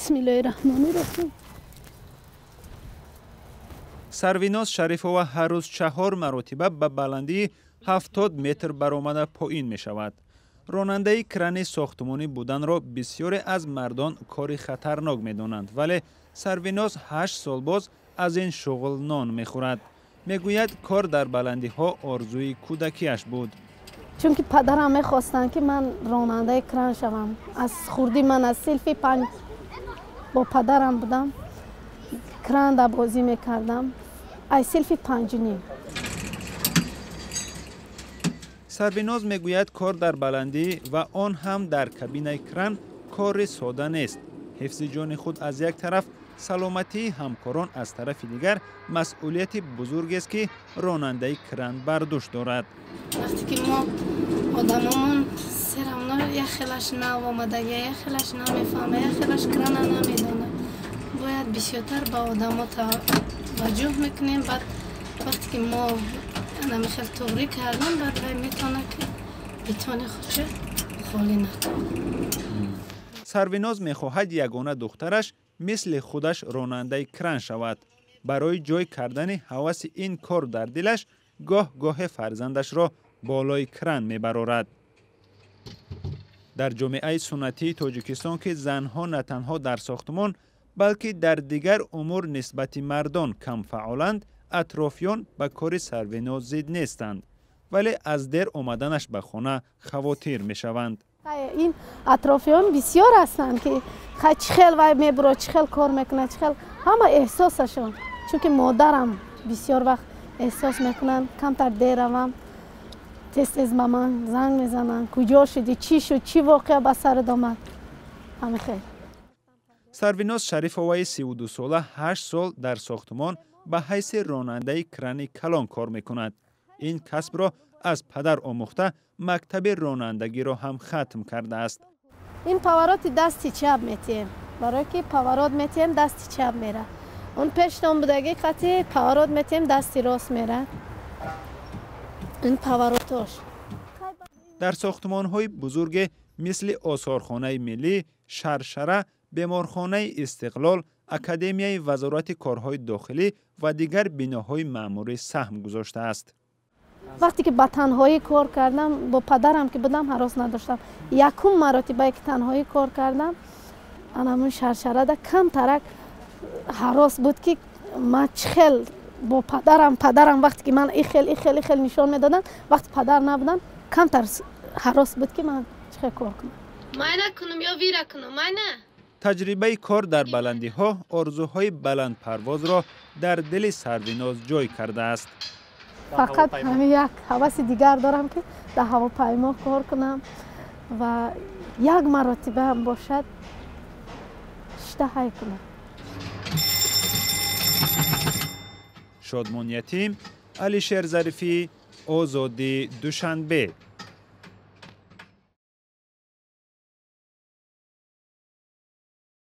Бисмиллоҳи раҳмони раҳим. Сарвиноз Шарифова ҳар рӯз 4 маротиба ба баландии 70 метр баромада поин мешавад. Ронандаи крани сохтмонӣ буданро бисёре аз мардон кори хатарнок медонанд, вале Сарвиноз 8 сол боз аз ин шуғл нон мехӯрад. Мегӯяд, кор дар баландиҳо орзуи кӯдакиаш буд. Чунки падарам мехостанд, ки ман ронандаи кран шавам. Аз хурдӣ ман аз синфи 5 бо падарам будам, кранда бозӣ мекардам, аз синфи 5.5. Сарвиноз мегӯяд, кор дар баландӣ ва он ҳам дар кабинаи кран кори сода нест. Ҳифзи ҷони худ аз як тараф, саломатии ҳамкорон аз тарафи дигар масъулияти бузургест, ки ронандаи кран бар дӯш дорад. Вақте ки мо одамомон серамно як хелаш нав омадагия, як хелаш намефаҳма, як хелаш крана намедонад, бояд бисёртар ба одамо таваҷҷӯҳ мекунем. Баъд вақте ки мо намихел туғрӣ кардем, баъд вай метавонад, ки битони худша холӣ накунад. Сарвиноз мехоҳад ягона духтараш мисли худаш ронандаи кран шавад. Барои ҷой кардани ҳаваси ин кор дар дилаш гоҳ-гоҳе фарзандашро болои кран мебарорад. Дар ҷомеаи суннатии Тоҷикистон, ки занҳо на танҳо дар сохтмон, балки дар дигар умур нисбати мардон камфаъоланд, атрофиён ба кори Сарвиноз зид нестанд, вале аз дер омаданаш ба хона хавотир мешаванд. Ин атрофиён бисёр ҳастанд, ки чӣ хел вай мебурад, чӣ хел кор мекунад, чӣ хел ҳама эҳсосашон. Чунки модарам бисёр вақт эҳсос мекунанд, камтар дер равам, тез-тез ба ман занг мезананд, куҷо шудӣ, чӣ шуд, чӣ воқеа ба сарат омад. Ҳамин хел. Сарвиноз Шарифоваи 32сола 8 сол дар сохтмон ба ҳайси ронандаи крани калон кор мекунад. Ин касбро аз падар омӯхта, мактаби ронандагиро ҳам хатм кардааст. Ин повороти дасти чап метиҳем, барое ки поворот метиҳем, дасти чап мера. Он пештон будагӣ қати поворот метиҳем, дасти рост мера. Ин поворотош. Дар сохтмонҳои бузурге мисли осорхонаи миллӣ, Шаршара, беморхонаи Истиқлол, Академияи вазорати корҳои дохилӣ ва дигар биноҳои маъмурӣ саҳм гузоштааст. Вақте ки ба танҳоӣ кор кардам, бо падарам ки будам, ҳарос надоштам. Якум маротибае ки танҳоӣ кор кардам, анамун Шаршарада камтарак ҳарос буд, ки ман чӣ хел бо падарам, падарам вақте ки ман ихел ихел ихел нишон медоданд, вақте падар набуданд, камтар ҳарос буд, ки ман чӣ хел кор кунам. Майна кунам ё вира кунам, майна? Таҷрибаи кор дар баландиҳо орзуҳои баландпарвозро дар дили Сарвиноз ҷой кардааст. Фақат ҳамин як ҳаваси дигар дорам, ки дар ҳавопаймо кор кунам ва як маротиба ҳам бошад шита ҳай кунам. Шодмон Ятим, Алишер Зарифӣ, Озодӣ, Душанбе.